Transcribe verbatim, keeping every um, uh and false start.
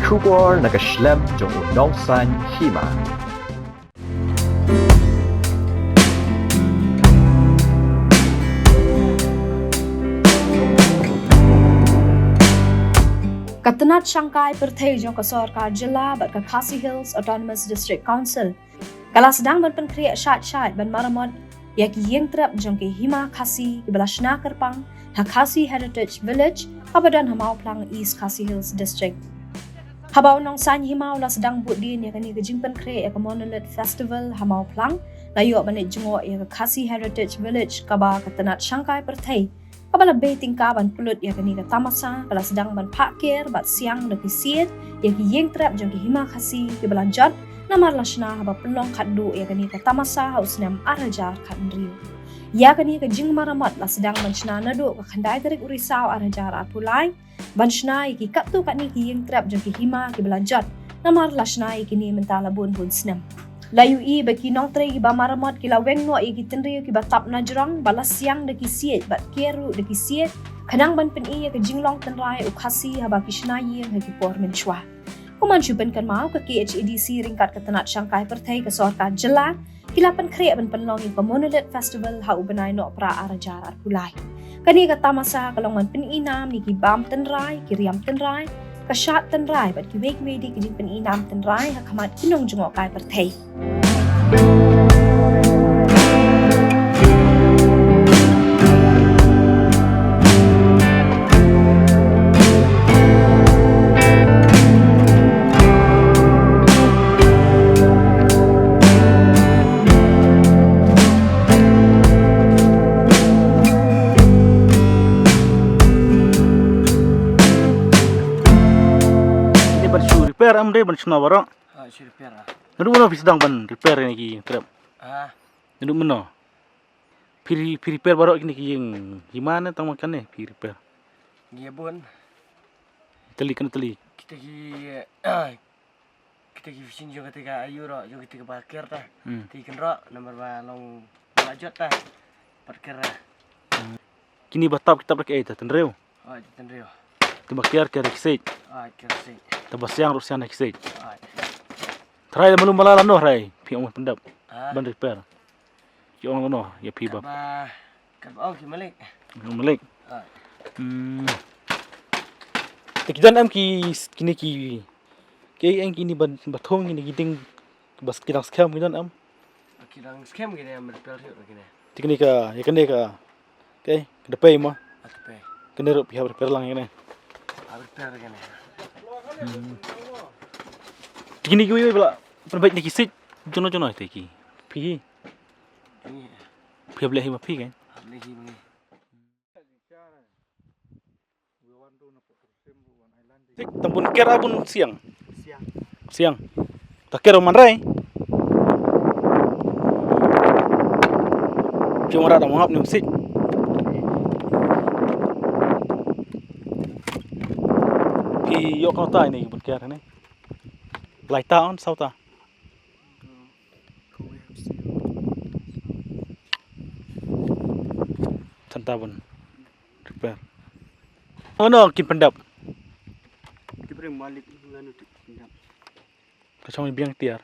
Khubor na ka shlem jong u nongsan hima. Ka tnat shangkai pyrthei jong ka sorkar jylla bad ka Khasi Hills Autonomous District Council ka la sdang ban pynkhreh shait shait ban maramot ïa ki ïing trep jong ki hima Khasi kiba la shna kyrpang ha Khasi Heritage Village kaba don ha Mawphlang, East Khasi Hills District. Haba u nongsan hima u la sdang bud dien ïa kane ka jingpynkhreh ïa ka Monolith Festival ha Mawphlang, la ïoh ban leit jngoh ïa ka Khasi Heritage Village kaba ka tnat shangkai pyrthei kaba la bei tyngka ban pynlut ïa kane ka tamasa ka la sdang ban phah ker bad siang da ki siej ïa ki ïing trep jong ki hima Khasi kiba la jot namar la shna haba pynlong khatduh ïa kane ka tamasa ha u snem ar hajar khathynriew. Ïa kane ka jingmaramot la sdang ban shna naduh ka khyndai tarik u Risaw ar hajar arphew lai ban shna ïa ki katto katne ki ïing trep jong ki hima kiba la jot namar la shna ïa kine mynta la bun bun snem. La ïohi ba ki nongtrei kiba maramot ki la weng noh ïa ki tynriew kiba tap na jrong ba la siang da ki siej bad ker ruh da ki siej khnang ban pyni ïa ka jinglong tynrai u Khasi haba ki shna ïing ha ki por mynshuwa. Kum ban shu pynkynmaw, ka K H A D C ryngkat ka tnat shangkai pyrthei ka sorkar jylla ki la pynkhreh ban pynlong ïa ka Monolith Festival ha u bnai Nohprah ar hajar arphew lai. Kane ka tamasa ka long ban pyni nam ïa ki bam tynrai, ki riam tynrai, ka shad tynrai bad kiwei kiwei de ki jingpyni nam tynrai ha khmat ki nongjngohkai pyrthei. Kine ban shu repair em de ban shna baroh? Ah, shu repair ah. Naduh mynno phi sdang ban repair kine ki trep? Ah. Naduh mynno? Phi, phi repair baroh kine ki ïing hima ne tang ma kane phi repair? Ngi bun. Tylli kane tylli. Kita ki, kita ki vision jong kita ka ayu ro, jong kita ka ba ker ta. Hmm. Kita ki kynroh, namar ba long la jot ta. Pat ker ta. Hmm. Kine ba tap ki tap da kaei ta, tynriew? Oi, tynriew. Te ba ker, ker ki siej. Oi, ker siej. Te ba siang ruh siang da ki siej. Oi. Trai da malum bala lano trai, phi ong pyndap. Ah. Ban repair. Ki ong lano, ïa phi ba. Ba, ka ba ong ki malik. Ong malik. Oi. Hmm. Te ki don em ki, kine ki, ki ong kine ban, ba thung kine ki ding, ba ki dang skhem ki don em? Ki dang skhem kine em, repair ïa kine. Te kine ka, ïa kine ka, Ka, ka dpei mo. Ka dpei. Kane ruh phi hap repair lang ïa kane. Hap repair ïa kane. Hmm. Te kine kiwei ba la pynbeit na ki siej. Jono jono te ki. Phi hi. Phi. Phi hap leh hi ma phi kan. Hap leh hi ma ngi. Tik, tang bun ker ah bun siang. Siang. Siang. Ta ker man rai. Phi wan ra da mangap ni sik. Phi ïoh kano tai ni bun ker ni. Lai ta on saw ta. Tanta bun. Repair. Ono kin pyndap. Ki breng malik ngano tu pyndap. Ka chong biang tiar.